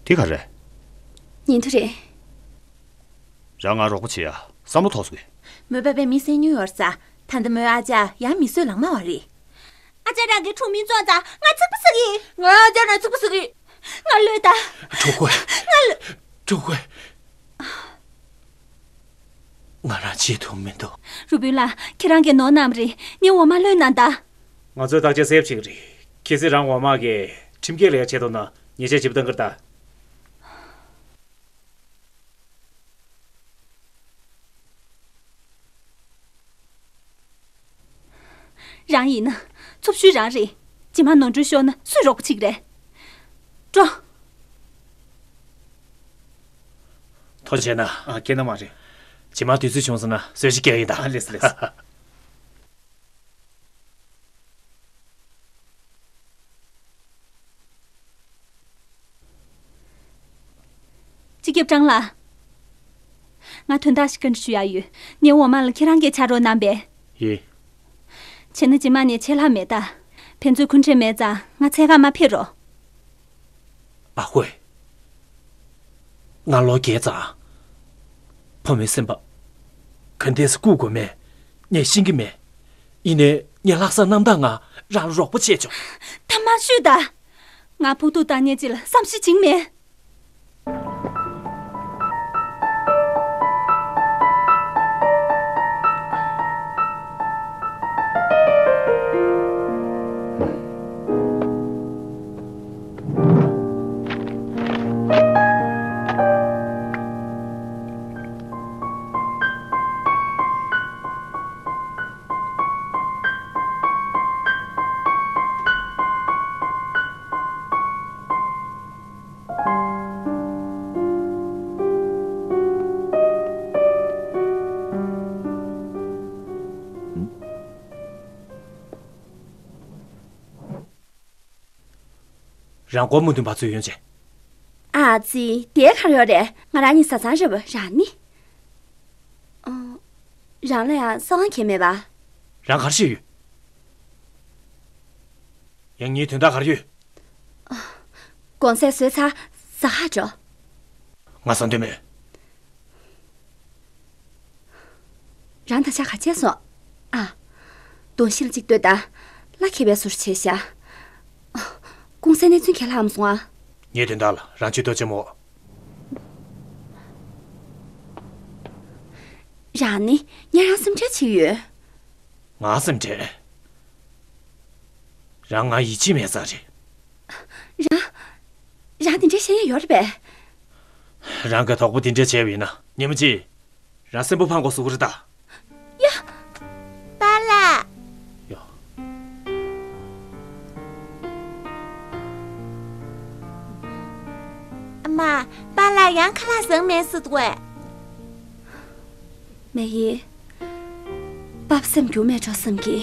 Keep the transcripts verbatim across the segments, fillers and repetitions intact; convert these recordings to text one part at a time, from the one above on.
དེ་ག་རེད། ཉིན་ཐོ་རེད། རང་ང་རོགས་པ་བྱེད་ཡ་བསམ་བློ་ཐོགས་སོང་གི། མོའི་པ་ཕས་མི་བསད་མྱོང་ཡོད་རེད་ཙང་། ད་ལྟ་མོའི་ཨ་ཅག་ཡང་མི་གསོད་ལག་དམར་བ་རེད། ཨ་ཅག་རང་གི་གྲོགས་མིན་བཙོང་ཙང་ང་ཚིག་པ་ཟ་གི། ང་ཨ་ཅག་རང་ཚིག་པ་ཟ་གི། ང་གློད་ད། ཀྲུའུ་ཧུའེ། ང་གློད། ཀྲུའུ་ཧུའེ། ང་རང་བྱེད་ཐུབ་མི་འདུག། རུ་བུན་ལགས། ཁྱེད་རང་གིས་ནོར་གནང་བ་རེད། ངའི་འོག་མ་གློད་གནང་ད། ང་ཚོས་བརྟག་དཔྱད་གསལ་པོ་བྱེད་ཀྱི་རེད། གལ་སྲིད་རང་འོག་མ་གིས་ཁྲིམས་འགལ་ལས་ཀ་བྱས་འདུག་ན་ཉེས་ཆད་ཇི་ལྟར་གཏང་གི་རེད་ད། རང་ཡིན་ན་ཚུབ་ཤོས་རང་རེད། རྗེས་མ་ནོར་འཁྲུལ་ཤོར་ན་སུས་རོགས་པ་བྱེད་ཀྱི་རེད། འགྲོ། ཐུགས་རྗེ་གནང་། ཨ། ཁྱེད་རྣམས་མ་རེད། རྗེས་མ་དུས་ཚོད་བྱུང་སོང་ན་གསོལ་ཇ་བསྐྱལ་ཡིན་ད། ཨ། ལགས་སོ་ལགས་སོ། སྤྱི་ཁྱབ་ཀྲང་ལགས། ང་དོན་དག་ཞིག་བཀའ་འདྲི་ཞུ་ཡ་ཡོད། ངའི་འོག་མ་ལ་ཁྱེད་རང་གིས་ཕྱག་རོགས་གནང་པས། ཡིན། བྱས་ན་རྗེས་མ་ནས་ཆད་ལྷག་མེད་ད། ཕན་ཚུན་འཁོན་འགྲས་མེད་ཙང་ང་འཚོལ་གར་མ་ཕེབས་རོགས། ཨ་ཧོས། ང་ལོ་བརྒྱད་ཙང་། ཕོ་མོའི་སེམས་པ་ག་འདྲས་སེ་བཀུག་དགོས་མིན་ངས་ཤེས་ཀྱི་མེད། ཡིན་ནའི་ངས་ལྷག་བསམ་རྣམ་དག་ངང་རང་ལ་རོགས་པ་བྱས་ཆོག། ད་མ་ཤོད་ད། ང་ཕོག་ཐུག་བཏང་མཁན་ཅིག་ལ་བསམ་ཤེས་བྱེད་ཀྱི་མེད། རང་སྒོར་མོ་བདུན་པ་ཚུར་ཡོང་བྱས། ཨ་ཙི། དེ་ག་རེ་ཡོད་རེད། ང་རང་གཉིས་བཟའ་ཚང་རེད་པ། རང་ནི། ཨ། རང་ལ་ཡང་གསང་བ་གང་ཡང་མེད་པ། རང་ག་རེ་བཤད་ཡོད། ཡང་ངའི་དོན་དག་ག་རེ་ཡོད། དགོང་ཟས་ཟོས་ཚར། ཟ་ག་འགྲོ། ང་ཟ་འདོད་མེད། རང་ད་ཆ་ག་བྱས་སོང་། ཨ། གདོང་ཞིག་ལ་གཅིག་ལྟོས་དང་། ལ་ཁེ་བའི་ཟུར་བྱས་ཤག། ཨ། ཀུང་སིའི་གནས་ཚུལ་གང་ལྷག་མ་སོང་ཨ། ངའི་དོན་དག་ལ་རང་ཆུ་ཏོ་ཅེ་མོ། རང་ནི་ངས་རང་སེམས་ཁྲལ་བྱེད་ཡོད། ང་སེམས་ཁྲལ། རང་ང་ཡིད་ཆེས་མེད་ས་རེད། རང་། རང་དེ་འདྲའི་ཤེས་ཡ་ཡོད་རེད་པས། རང་གི་དོགས་པ་དེ་འདྲ་བྱས་པ་ཡིན་ན་ཉིན་མོ་གཅིག་རང་སེམས་པ་ཕམ་དགོས་བཟོ་གི་རེད་ད། ཡ། པཱ་ལགས། ཡ། ཨ་མ། པཱ་ལགས་ཡང་ཁ་ལག་བཟང་མེད་ཟེར་འདུག་གས། མེ་ཡི། པཱ་སེམས་འགྱུར་མེད་འགྲོ་བསམ་གི།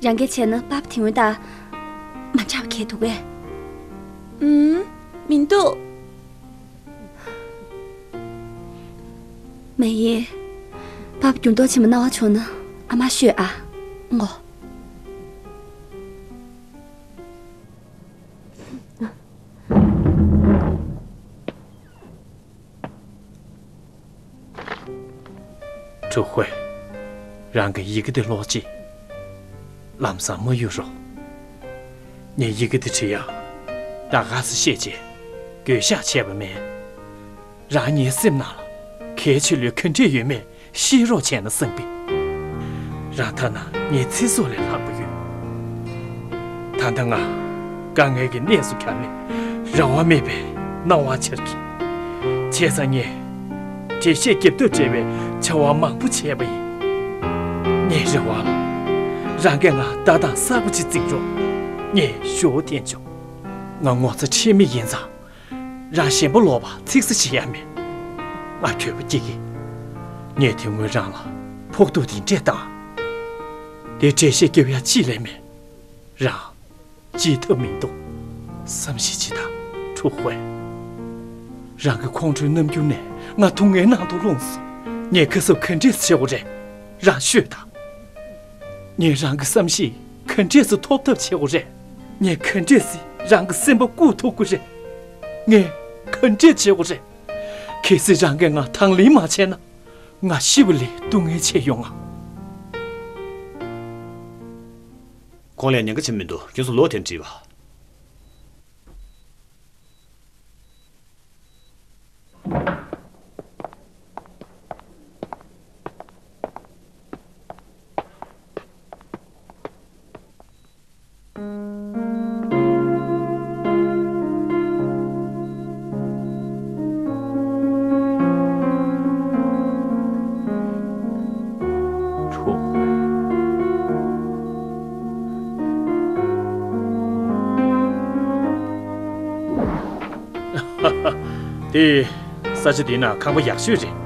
རང་གིས་བྱས་ན་པཱ་དེ་སྔོན་དང་མ་འདྲ་བ་གས་འདུག་གས། ཨུམ། མི་འདུག། མེ་ཡི། པཱ་འགྱུར་ལྡོག་ཆེན་པོ་སྣང་བ་བྱུང་ན་ཨ་མར་ཤོད་ཨ། ངོ་། ཀྲུའུ་ཧུའེ། རང་གི་ཡི་གེ་དེ་ཀློག་ཅིག། ལམ་སང་མ་གཡུག་རོགས། ངས་ཡི་གེ་དེ་བྲིས་ཡ། ད་ག་སེ་བཤད་ཅིག། འགྱོད་བཤགས་བྱས་པ་མིན། རང་ངའི་སེམས་ནང་ལ་གལ་ཆེ་ལོས་ག་འདྲས་ཡོད་མེད་ཤེས་རོགས་བྱས་ན་བསམ་པས། རང་ཐ་ན་ངའི་ཚེ་སྲོག་ལས་ལྷག་པ་ཡོད། ད་ལྟ་ང་དཀའ་ངལ་གྱི་གནས་སུ་གྱར་ནས་རང་དབང་མེད་པའི་སྣང་བ་འཆར་གྱི། བྱས་ཙང་ངས་འགྲེལ་བཤད་རྒྱབ་ཐབས་བྲལ་བའི་བྱ་བ་མང་པོ་བྱས་པ་ཡིན། ངའི་རེ་བ་ལ། རང་གིས་ང་ལྟ་སྟངས་གསར་པ་ཅིག་འཛིན་རོགས། ངས་ཞུ་བ་འཐེན་ཆོག། ང་ངོ་ཚ་ཁྲེལ་མེད་ཡིན་ཙང་། རང་ཞེན་པ་ལོག་པ་ཚིག་གསལ་བྱེད་ཡ་མེད། ང་འགྱོད་པ་སྐྱེ་གི། ངས་དེ་སྔོན་རང་ལ་ཕོག་ཐུག་དེ་འདྲས་བཏང་། དེ་འགྲེལ་བཤད་རྒྱབ་ཡ་ཅི་ལས་མེད། རང་བརྗེད་ཐབས་མི་འདུག། བསམ་ཤེས་བྱེད་དང་ཀྲུའུ་ཧུའེ། རང་གི་ཁོང་ཁྲོའི་རྣམ་འགྱུར་ནས་ང་སྡུག་བསྔལ་ནང་དུ་ལྷུང་སོང་། ངས་ག་སེ་ག་འདྲས་བྱེད་དགོས་རེད། རང་ཤོད་དང་། ངས་རང་གི་བསམ་ཤེས་ག་འདྲས་སེ་ཐོབ་ཐབས་བྱེད་དགོས་རེད། ངས་ག་འདྲས་སེ་ རང་གི་སེམས་པ་བཀུག་ཐུབ་ཀྱི་རེད། ངས་ག་འདྲས་བྱེད་དགོས་རེད། གལ་སྲིད་རང་གིས་ང་དང་ལེན་མ་བྱས་ན། ང་ཤི་བ་ལས་སྡུག་བསྔལ་ཆེ་ཡོང་ང་། ཁོང་ལ་ཉེན་ཁ་ཆེན་མི་འདུག་ཁྱོད་ཚོ་ལོག་དེར་འགྲིག་པ། དེ། ས་ཆ་འདི་ན་ཁང་པ་ཡག་ཤོས་རེད།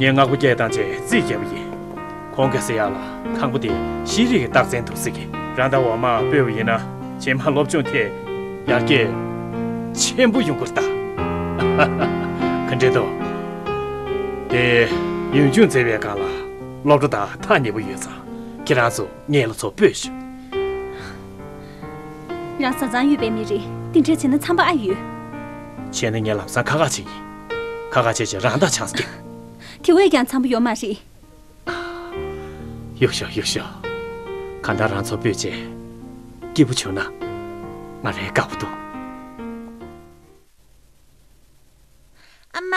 ངས་སྔག་པ་སྐད་བཏང་རྗེས་རྩིས་བརྒྱབ་པ་ཡིན། ཁོང་གིས་ཟེར་ཡག་ལ་ཁང་པ་དེ་ཤེས་རིག་གི་རྟགས་མཚན་འདུག་ཟེར་གི། རང་ད་འོག་མ་སྤོས་པ་ཡིན་ན་རྗེས་མ་སློབ་སྦྱོང་ཐད་ཡར་རྒྱས་ཆེན་པོ་ཡོང་གི་རེད་ད། ག་འདྲས་འདུག་དེ་ཡུན་ཅུང་འཛེགས་པའི་སྒང་ལ་སློབ་གྲྭ་དང་ཐག་ཉེ་པོ་ཡོད་ཙང་ཁྱེད་རང་ཚོ་ངེད་ལ་ཚུར་སྤོས་ཤོག་རང་བཟའ་ཚང་ཡོད་པའི་མི་རེད། དེ་འདྲས་བྱས་ན་འཚམས་པ་ཨ་ཡོད། བྱས་ན་ངས་ལམ་སང་ཁ་ཁ་བྱེད་ཀྱི་ཡིན། ཁ་ཁ་བྱས་བྱས་རང་ད་ཆང་ས་སྐྱེ། དེ་བས་ཀྱང་འཚམས་པ་ཡོད་མ་རེད། གཡུག་ཤོག་གཡུག་ཤོག་གང་ལྟར་རང་ཚོ་སྤོས་བྱས་སྐྱིད་པོ་བྱུང་ན་ང་རའི་དགའ་པོ་འདུག་ཨ་མ།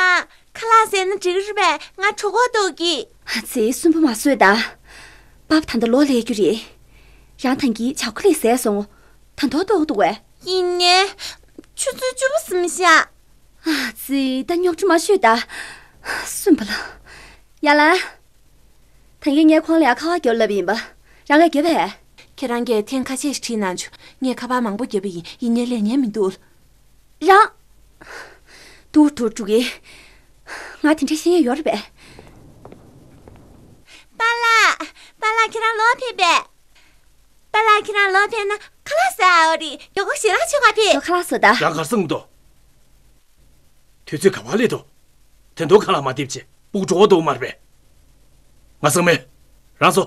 ཁ་ལག་ཟས་ན་འགྲིག་གི་རེད་པས། ང་གྲོད་ཁོག་ལྟོགས་ཀྱི། ཨ་ཙི། སུན་པོ་མ་བཟོས་ད། པ་ཕ་ད་ལྟ་ལོག་སླེབས་རྒྱུ་རེད། རང་ཐང་གིས་ཇ་ཁོག་ལེ་བཟས་སོང་། ད་དུང་ལྟོགས་འདུག་གས། ཡིན་ནའི། ཆུ་ཚོད་བཅུ་པ་ཟིན་ཤག་ཨ་ཙི། ད་རྙོག་དྲ་མ་ཤོད་ད། སུན་པོ་ལ། ཡ་ལ། ད་གིན་ངས་ཁོང་ལ་ཡ་ཁ་པར་རྒྱོབ་ལབ་ཡིན་པ། རང་གིས་རྒྱོབ་པས། ཁྱེད་རང་གིས་ཐེངས་ཁ་ཤས་ཤིག་བྲིས་གནང་བྱུང་། ངས་ཁ་པར་མང་པོ་རྒྱོབ་པ་ཡིན། ཡིན་ནའི་ལས་ཉན་མི་འདུག་རང་། འདུག་འགྲོ་འགྲོ་གི། ང་དེ་འདྲ་ཤེས་ཡ་ཡོད་རེད་པས། པཱ་ལགས། པཱ་ལགས་ཁྱེད་རང་ལོག་ཕེབས་པས། པཱ་ལགས་ཁྱེད་རང་ལོག་ཕེབས་ན་ཁ་ལག་ཟ་འོ་རེད། མགྱོགས་པོ་ཞལ་ལག་མཆོད་ག་ཕེབས། ཁ་ལག་ཟ་ད། རང་གར་སོང་འདུག་དུས་ཚོད་ག་པར་སླེབས་འདུག་དེ་འདུག་ཁ་ལག་མ་འདེབས་བྱས་སྤུ་གུ་འགྲོ་བ་འདུག་མ་རེད་པས། ང་ཚང་མས་རང་ཚོ།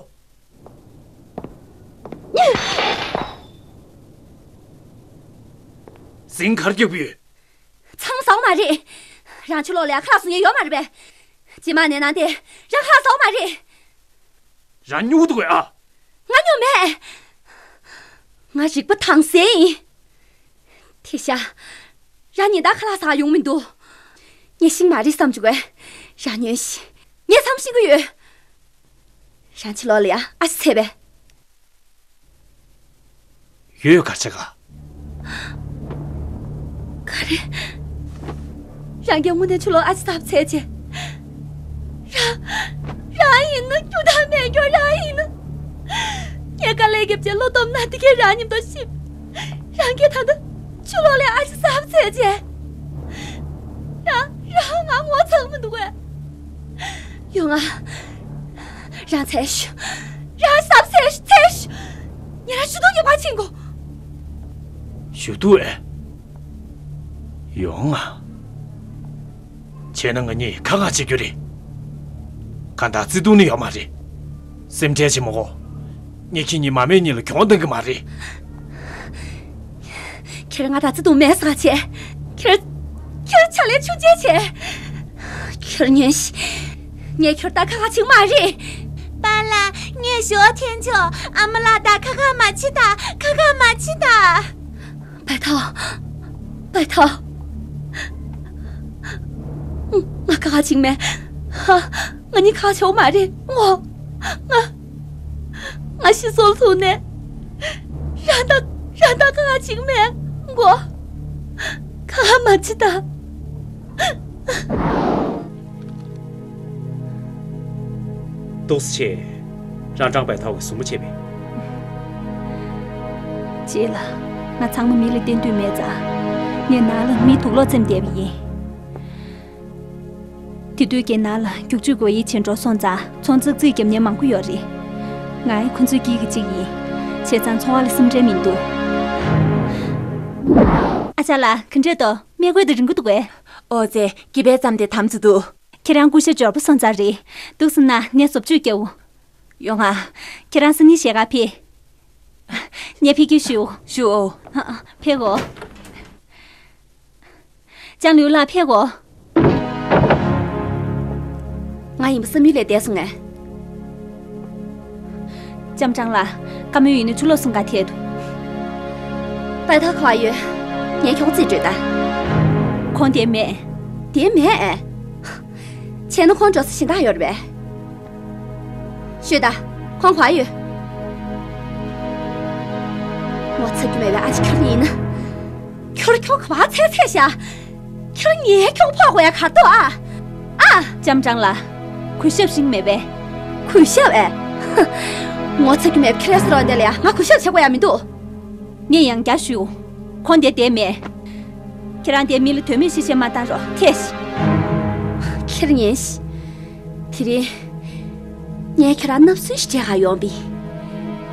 ཟིང་གར་རྒྱག་པའི། ཚང་ཟ་བ་མ་རེད། རང་ཕྱི་ལོགས་ལ་ཡ་ཁ་ལག་བཟོ་མཁན་ཡོད་མ་རེད་པས། རྗེས་མ་ནས་ནང་དེ་རང་ཁ་ལག་ཟ་བ་མ་རེད། རང་སྨྱོ་གི་འདུག་གས་ཨ། ང་སྨྱོ་མེད། ང་རིག་པ་དྭངས་གསལ་ཡིན། དེ་ཤ། རང་ཉིན་ལྟར་ཁ་ལག་ཟ་ཡོང་མི་འདུག་ངས་ཤེས་མ་རེད་བསམ་བྱུང་བས། རང་ཉོན་ཞིག་ངས་བསམ་ཤེས་ཀྱི་ཡོད། རང་ཕྱི་ལོགས་ལ་ཡ་ཨ་ཙི་ཚད་པས། ཡོད་གར་ཆ་ག་ག་རེ། རང་གིས་དངོས་གནས་ཆུ་ལོག་ཨ་ཙི་ཟབ་ཚད་ཆེ། རང་། རང་ཡིན་ན་རྒྱུ་དང་མེད་རྒྱུ་རང་ཡིན་ན། ངས་དཀའ་ལས་བརྒྱབ་བྱས་བློ་སྟོབས་ན་དེ་གས་རང་མཉམ་དུ་ཤི། རང་གིས་ད་ལྟ་ཆུ་ལོག་ལས་ཨ་ཙི་ཟབ་ཚད་ཆེ། རང་། རང་ང་ངོ་ཚ་གི་མི་འདུག་གས། ཡོང་ང་། རང་ཚད་ཞུ། རང་ཟབ་ཚད་ཞུ། ཚད་ཞུ། ཉེ་རང་ཞུ་གཏུག་ཉེ་པ་ཕྱིན་གོ། ཞུ་གཏུག་ཨེ། ཡོང་ང་། བྱས་ན་ང་གཉིས་ཁ་ཁ་བྱེད་རྒྱུ་རེད། གང་ལྟར་བརྩེ་དུང་ནི་ཡོད་མ་རེད། སེམས་ཁྲལ་བྱེད་མ་དགོས། ངས་ཁྱེད་གཉིས་མ་སྨད་གཉིས་ལ་གྱོང་གཏང་གི་མ་རེད། ཁྱེད་ང་དང་བརྩེ་དུང་མེད་ས་བྱས། ཁྱེད། ཁྱེད་ཕྱག་ལས་ཆུང་ཆེ་བྱས། ཁྱེད་ཉོན་ཞིག་ངས་ཁྱེད་ད་ཁ་ཁ་བྱེད་མ་རེད། པཱ་ལགས། ངས་ཞུ་བ་འཐེན་ཆོག་ཨ་མ་ལགས་ད་ཁ་ཁ་མ་བྱེད་ད། ཁ་ཁ་མ་བྱེད་ད། བའི་ཐའོ། བའི་ཐའོ། ང་ཁ་ཁ་བྱེད་མེད། ཧ། ང་གཉིས་ཁ་ཁ་བྱེད་མ་རེད་ངོ་། ང་། ང་ཤི་སོང་ཚུགས་ནས། རང་ད། རང་ད་ཁ་ཁ་བྱེད་མེད་ངོ་། ཁ་ཁ་མ་བྱེད་ད། ཏོག་ཙེ་ཆེ། རང་ཀྲང་བའི་ཐའོ་གི་སྲུ་མོ་བྱས་པས། རྗེས་ལ། ང་ཚང་མ་མི་ལ་བསྟན་འདོད་མེད་ཙང་། ངས་ནང་ལ་མི་དུག་ལོག་བཙེམས་བསྡད་པ་ཡིན། དེ་དུས་ཀྱི་ནང་ལ་རྒྱུག་ཆུ་དགོས་ཡིག་ཆེན་འགྲོ་སོང་ཙང་ཚོང་ཙག་ཙིག་རྒྱབ་མཁན་མང་པོ་ཡོད་རེད། ང་ཡང་ཁོ་ཚོའི་དཀྱིལ་གྱི་གཅིག་ཡིན། བྱས་ཙང་འཚོ་བ་ལ་སེམས་ཁྲལ་མི་འདུག་ཨ་ཅག་ལགས། ག་འདྲས་འདུག་སྨན་བཀོད་དེ་རིང་པོ་འདུག་གས། ཨོ་ཙེ། སྐྱིད་པའི་མཚམས་དེ་དམ་ཚིག་འདུག་ཁྱེད་རང་སྐུ་ཞབས་འབྱོར་པ་སོང་ཙང་རེད། འདུག་སེ་ན་ངས་བཟོ་བཅོས་རྒྱག་འོ། ཡོང་ང་། ཁྱེད་རང་སང་ཉིན་ཞལ་ཁ་ཕེབས། ངས་ཕེབས་ཀྱི་ཞུ། ཞུ། ཨ། ཨ། ཕེབས་གོ། ལྕང་ལིའུ་ལགས་ཕེབས་གོ། ང་ཡིན་པ་བསམ་ཡུལ་ལས་འདས་སོང་ངས། ལྕམ་ཀྲང་ལགས། བཀའ་མོལ་ཡིན་ན་ཕྱི་ལོགས་སོང་ག་ཐད་དུ། པའི་ཐའོ་ག་པར་ཡོད། ངས་ཁྱོད་རྩིས་སྤྲོད་ད། ཁོང་འདིར་མེད། འདིར་མེད་ཨེ། བྱས་ན་ཁོང་འགྲོ་ས་གཞན་དག་ཡོད་རེད་པས། ཤོད་ད། ཁོང་ག་པར་ཡོད། ངོ་ཚ་རྒྱུ་མེད་པའི་ཨ་ཅེ་ཁྱོད་ཡིན་ན། ཁྱོད་ཁྱོད་ག་པར་འཚོལ་འཚོལ་བཞག་ཁྱོད་ངའི་ཁྱོད་ཕོག་དགོས་ཡ་ག་རེ་འདུག་ཨ། ཨ། ལྕམ་ཀྲང་ལགས། གུས་ཞབས་ཤིག་མེད་པས། གུས་ཞབས་ཨེ། ཧ། ངོ་ཚ་རྒྱུ་མེད་པའི་ཁྱེད་རང་ཟེར་བ་འདི་ལ་ཡ་ང་གུས་ཞབས་བྱེད་དགོས་ཡ་མི་འདུག་ངས་ཡང་བསྐྱར་ཞུ། ཁོང་འདིར་བསྡད་མེད། ཁྱེད་རང་འདིར་མི་ལ་དོན་མེད་བཤད་བཤད་མ་བཏང་རོགས། ཐད་ཤིག་ཁྱེད་ཉན་ཤིག་དེ་རིང་། ངས་ཁྱེད་རང་བརྣབ་སེམས་ཤིག་སྤྲད་ག་ཡོང་བས།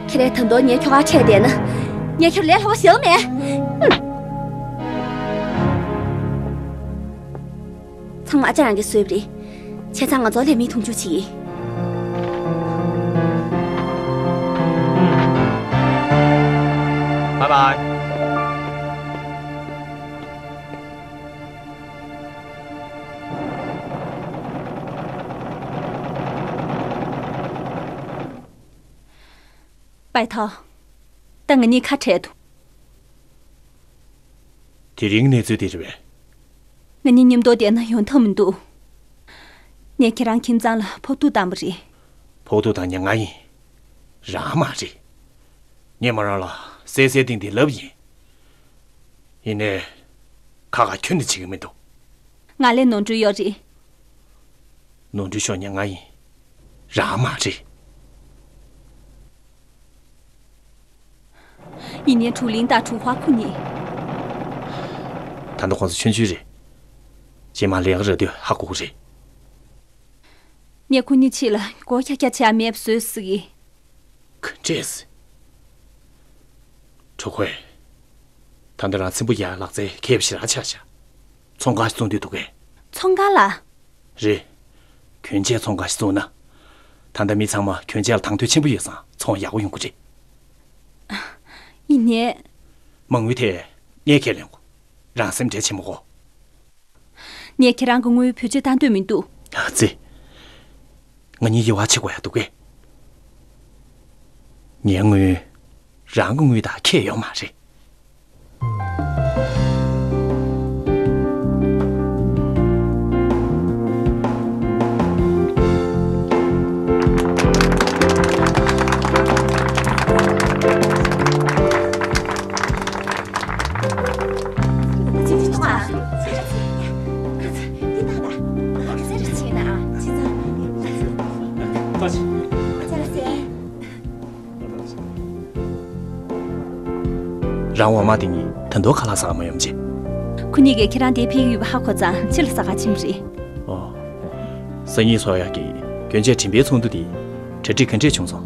ཁྱེད་རང་ད་དུང་ངའི་ཁྱོ་ག་འཕྲད་བསྡད་ན། ངས་ཁྱོད་ལས་སླ་པོ་ཞིག་མེད། ཚང་མ་ཨ་ཅག་རང་གིས་བཟོས་པ་རེད། བྱས་ཙང་ང་ཚོ་ལས་མི་མཐོང་ཆུང་བྱེད་ཀྱི། Bye bye. པའི་ཐའོ། ད་ང་གཉིས་ཁ་བྲལ་འདུག་དེ་རིང་གནས་ཚུལ་འདི་རེད་པས། ང་གཉིས་མཉམ་དུ་བསྡད་ན་ཡོང་ཐབས་མི་འདུག་ངས་ཁྱེད་རང་ཁྱིམ་ཚང་ལ་ཕོག་ཐུག་བཏང་བ་རེད། ཕོག་ཐུག་བཏང་མཁན་ང་ཡིན། རང་མ་རེད། ངས་མོ་རང་ལ་གསལ་གསལ་ཏིང་ཏིང་ལབ་ཡིན། ཡིན་ནའི། ཁ་ཁ་ཁྱོན་ནས་བྱེད་ཀྱི་མི་འདུག་ང་ལ་ནོར་འཁྲུལ་ཡོད་རེད། ནོར་འཁྲུལ་ཤོར་མཁན་ང་ཡིན། རང་མ་རེད། ཡིན་ནའི་ཀྲུའུ་ལིན་དང་ཀྲུའུ་ཧྭ་ཁོ་གཉིས། ད་ལྟ་ཁོང་ཚོ་ཆུང་ཆུང་རེད། རྗེས་མ་ལས་ཀ་རག་དུས་ཧ་གོ་གི་རེད། ངས་ཁོ་གཉིས་ཆེད་ལ་མགོ་ཁྱག་ཁྱག་བྱས་མེད་པ་བཟོས་ཟེར་གི། ག་འདྲས། ཁྲོ་ཁོས། ད་ལྟ་རང་ཚེམ་བུ་ཡར་ལག་རྩལ་མཁས་པ་ཞེ་དྲག་ཆགས་ཤག་ཚོང་ཁང་ཞིག་བཙོང་འདོད་འདུག་གས། ཚོང་ཁང་ལ། རེད། གྱོན་ཆས་ཚོང་ཁང་ཞིག་བཙུགས་ན། ད་ལྟ་མི་ཚང་མ་གྱོན་ཆས་ལ་དང་དོད་ཆེན་པོ་ཡོད་ཙང་ཚོང་ཡག་པོ་ཡོང་གི་རེད། ཡིན་ནའི། མ་དངུལ་ཐད་ངས་ཁས་ལེན་དགོས། རང་སེམས་ཁྲལ་བྱེད་མི་དགོས། ངས་ཁྱེད་རང་གི་དངུལ་བེད་སྤྱོད་བཏང་འདོད་མི་འདུག་ཨ་ཙི། ང་གཉིས་དབྱེ་བ་ཕྱེ་དགོས་ཡ་འདུག་གས། ངའི་དངུལ། རང་གི་དངུལ་དང་ཁྱད་ཡོད་མ་རེད། རང་འོག་མ་དེ་གཉིས་ད་དུང་ཁ་ལག་ཟ་ག་མ་ཡོང་ཅི། ཁོ་གཉིས་ཀྱིས་ཁྱེད་རང་འདིར་ཕེབས་ཀྱི་ཡོད་པ་ཧ་གོ་ཙང་ཕྱི་ལ་ཟ་ག་ཕྱིན་པ་རེད། ཨོ། སང་ཉིན་ཚོགས་ཡག་གི་གྱོན་ཆས་འགྲེམས་སྤེལ་ཚོགས་འདུ་དེ་གྲ་སྒྲིག་ག་འདྲས་བྱུང་སོང་།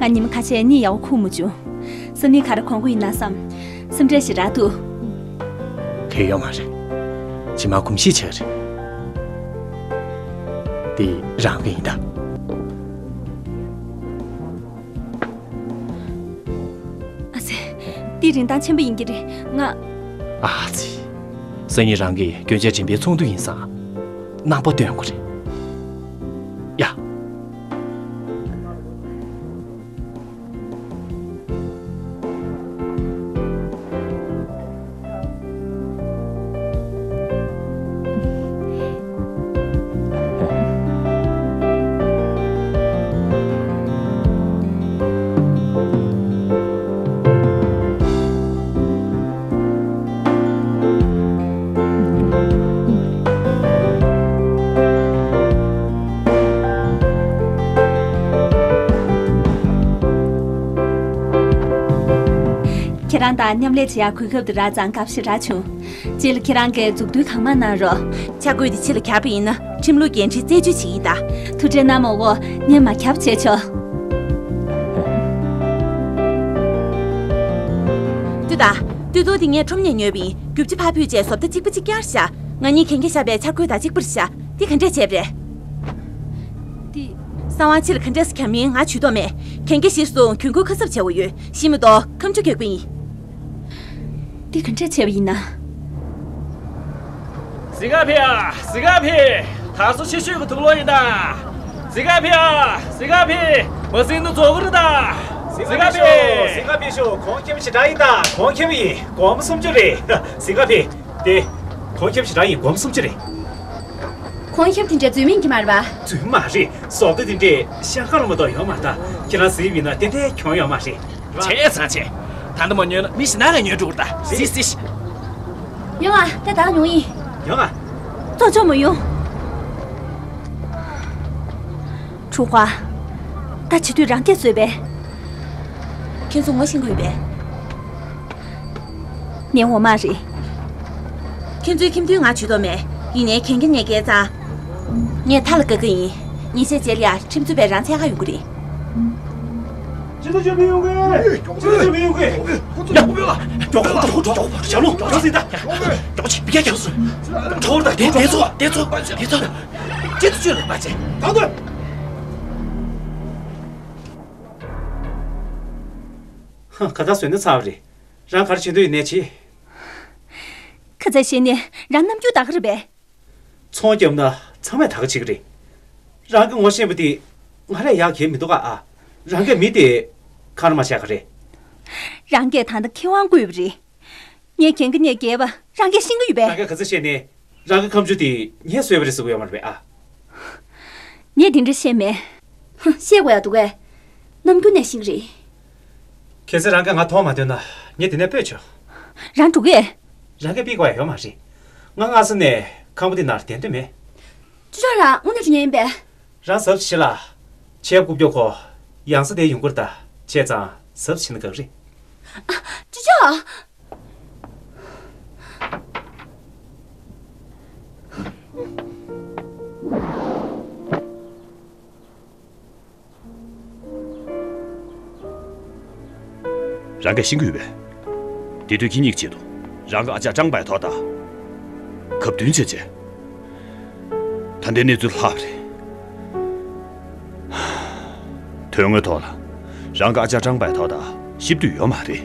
ང་ཉི་མ་ཁ་ཤས་གཉིད་ཡག་པོ་ཁུག་མ་བྱུང་། སང་ཉིན་ག་རེ་གོན་དགོས་ཡིན་ན་བསམ། སེམས་ཁྲལ་ཞེ་དྲག་འདུག་དེ་ཡོད་མ་རེད། རྗེས་མ་གོམས་གཤིས་ཆགས་རེད། དེ་རང་གི་ཡིན་ད། ཨ་ཙི། འདི་རིན་ཐང་ཆེན་པོ་ཡིན་གྱི་རེད། ང་། ཨ་ཙི། སང་ཉིན་རང་གི་གྱོན་ཆས་འགྲེམས་སྤེལ་ཚོགས་འདུ་ཡིན་ཙང་། རྣམ་པ་སྟོན་དགོས་རེད། ཡ། ཁྱེད་རང་དང་མཉམ་ལས་བྱེད་ཡག་གོ་སྐབས་དེ་རག་ཙང་དགའ་པོ་ཞེ་དྲག་བྱུང་། རྗེས་ལ་ཁྱེད་རང་གིས་མཛུབ་སྟོན་གང་མང་གནང་རོགས། ཆ་བགོས་དེ་ཕྱི་ལ་གྱར་བ་ཡིན་ན་ཁྲིམས་ལུགས་འགན་འཁྲི་རྩད་གཅོད་བྱེད་ཀྱི་ཡིན་ད། ཐུགས་ཁྲལ་གནང་མ་དགོས། ངས་མར་གྱར་བ་བྱས་ཆོག་ལྟོས་དང་། སྟོད་ཐུང་དེ་ངས་ཁྲོམ་ནས་ཉོས་པ་ཡིན། རྒྱུ་ཆ་ཕར་ཕུད་བྱས་བཟོ་ལྟ་གཅིག་པ་གཅིག་རྐྱང་རེད་ཤག་ང་གཉིས་གན་རྒྱ་བཞག་པའི་འཆར་འགོད་དང་གཅིག་པ་རེད་ཤག་འདི་ག་འདྲས་བྱས་པ་རེད། འདི། གསང་བ་ཕྱིར་ག་འདྲས་སུ་འཁྱམ་མིན་ང་ཇུས་གཏོགས་མེད། གན་རྒྱ་གཞིར་བཟུང་གྱོང་གུན་ཁ་གསབ་བྱེད་དགོས་ཡོད། ཤེས་མི་འདུག་ཁ་མཆུ་རྒྱག་གི་ཡིན། འདི་ག་འདྲས་བྱས་པ་ཡིན་ན། གཟིག་ག་ཕི་ཨ། གཟིག་ག་ཕི། ད་སོ་ཆེ་ཤོས་ཀྱི་དུག་ལོག་ཡིན་ད། གཟིག་ག་ཕི་ཨ། གཟིག་ག་ཕི། མ་གཟིགས་ན་རྫོགས་ཀྱི་རེད་ད། གཟིག་ག་ཕི། གཟིག་ག་ཕི་ཤོག་ཁོང་འཁྱམ་ཞེ་དྲག་ཡིན་ད། ཁོང་འཁྱམ་ཡིན། སྒོར་མོ་སུམ་ཅུ་རེད། གཟིག་ག་ཕི། དེ། ཁོང་འཁྱམ་ཞེ་དྲག་ཡིན། སྒོར་མོ་སུམ་ཅུ་རེད། ཁོང་འཁྱམ་དེ་འདྲའི་རྫུན་མ་ཡིན་གྱི་མ་རེད་པ། རྫུན་མ་རེད། ཟོག་རྫི་དེ་འདྲའི་ཤ་ཁ་ལ་མ་གཏོགས་ཡོད་མ་རེད་ད། ཁྱེད་རང་གཟིགས་པ་ཡིན་ན་དེ་འདྲའི་གྱོང་ཡོད་མ་རེད། བྱས་ཙང་བྱས། ད་ལྟ་མ་ཉོས་ན་མི་ཞེ་དྲག་ལ་ཉོས་འགྲོ་གི་རེད་ད། སི་སི། ཡོང་ཨ། ད་ད་ཉོ་ཡིན། ཡོང་ཨ། ཙོག་ཙོག་མ་ཡོང་། ཁྲུའུ་ཧྭ། ད་བྱེད་དུས་རང་སྐད་བཟོས་པས། ཁྱེད་ཚོ་ངོ་ཤེས་ཀྱི་ཡོད་པས། ངའི་འོག་མ་རེད། ཁྱེད་ཚོའི་ཁྱིམ་མཐུན་ང་ཇུས་གཏོགས་མེད། ཡིན་ནའི་གན་རྒྱ་ངས་བཀལ་ཚར། ངས་མཐའ་ལ་བཀག་གི་ཡིན། ཉིན་ཤས་རྗེས་ལ་ཡ་ཁྲིམས་རྩོད་པས་རང་འཚོལ་ག་ཡོང་གི་རེད། ཅི་ལྟར་བྱས་མི་ཡོང་གི། ཅི་ལྟར་བྱས་མི་ཡོང་གི། ཡ། མགྱོགས་མགྱོགས་མགྱོགས་མགྱོགས་མགྱོགས་ཞབས་ལོ་མགྱོགས་ཟིན་ད། མགྱོགས་ཆེ་བི་ཀ་རྒྱག་སོང་། གྲོགས་ད་དེ་དེ་ཚོ་དེ་ཚོ་དེ་ཚོ་ཅི་ཐུ་ཅི་ལ་མ་བྱེད། ད་དུ། ཧ། ཁ་ད་བཟོས་ན་ཚར་བ་རེད། རང་ག་རེ་བྱེད་འདོད་ཡོད་ནས་བྱེད། ཁ་ཚ་བཤད་ནས་རང་རྣམ་འགྱུར་ད་ག་རེད་པས། ཚོང་བརྒྱབ་ན་ཚང་མས་ད་ག་བྱེད་ཀྱི་རེད། རང་གི་ངོ་ཤེས་པ་དེ་ང་ལས་ཡག་གི་མི་འདུག་ག་ཨ། རང་གི་མི་དེ་ཁ་ར་མ་བྱས་ག་རེད། རང་གིས་ད་ལྟ་མཁས་དབང་བཀོད་པ་རེད། ངས་གན་གི་ནས་རྒྱལ་བ་རང་གིས་ཤེས་ཀྱི་ཡོད་པས། རང་གིས་ག་ཚོད་བཤད་ནས་རང་གི་ཁ་མཆུ་དེ་ངས་བཟོས་པ་རེད་ཟེར་གི་ཡོད་མ་རེད་པས་ཨ། ངས་དེ་འདྲ་བཤད་མེད། ཧ། བཤད་དགོས་ཡ་འདུག་གས། རྣམ་འགྱུར་ནས་ཤེས་ཀྱི་རེད། གལ་སྲིད་རང་གིས་ང་མཐོང་མ་ཐུབ་ན་ངས་དེ་ནས་སྤོས་ཆོག་རང་འགྲོ་གས། རང་གིས་ཕུད་དགོས་ཡ་ཡོད་མ་རེད། ང་སྔ་ས་ནས་ཁང་པ་འདི་ནང་ལ་བསྡད་འདོད་མེད། ཅོ་ཅོག་རང་དངོས་གནས་འགྲོ་མཁན་ཡིན་པས། རང་གཟབ་བྱེད་ལ། ཆེ་རྐུབ་ཀྱོག་ཁོ་ཡང་སེ་དེ་ཡོང་གི་རེད་ད། བྱས་ཙང་གཟབ་བྱེད་ན་དགའ་གི་རེད། ཨ། ཅོ་ཅོག་རང་གིས་ཤེས་ཀྱི་ཡོད་པས། དེ་དུས་ཁྱེད་གཉིས་ཀྱི་ཆེད་དུ་རང་གི་ཨ་ཅག་ཀྲང་པའེ་ཐོག་དང་། གབ་མཐུན་བྱས་རྗེས། ད་ལྟའི་གནས་ཚུལ་ལྷག་པ་རེད། དོན་དངོས་ཐོག་ལ་རང་གི་ཨ་ཅག་ཀྲང་པའེ་ཐོག་དང་གཤིབ་འདོད་ཡོད་མ་རེད།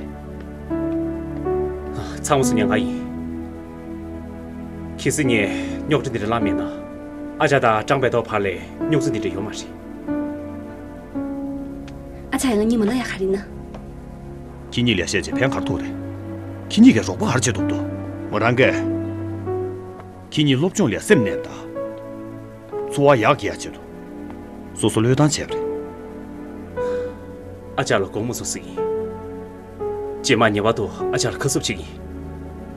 ཚང་མ་སུ་ཉག་ང་ཡིན། གལ་སྲིད་ངས་རྙོག་དྲ་འདི་འདྲ་བསླངས་མེད་ན། ཨ་ཅག་དང་ཀྲང་པའེ་ཐོག་བར་ལ་རྙོག་འཛིང་འདི་འདྲ་ཡོད་མ་རེད། ཨ་ཅག་ཡང་ང་གཉིས་མ་ལབ་ཡ་ག་རེ་ཡིན་ན། ཁྱེད་གཉིས་ལས་བཤད་བྱས་ཕན་ག་རེ་ཐོགས་རེད། ཁྱེད་གཉིས་ཀྱིས་རོགས་པ་ག་རེ་བྱེད་ཐུབ་འདུག་མོ་རང་གིས། ཁྱེད་གཉིས་སློབ་སྦྱོང་ལ་སེམས་གནས་དང་། འཚོ་བ་ཡག་གི་ཡ་ཆེད་དུ། སོ་སོ་བློས་བཏང་བྱས་པ་རེད། ཨ་ཅག་ལ་དགོངས་པ་མ་ཚོམ་ཟེར་གྱི་ཡིན། རྗེས་མ་ངེས་པར་དུ་ཨ་ཅག་ལ་ཁ་གསབ་བྱེད་ཀྱི་ཡིན།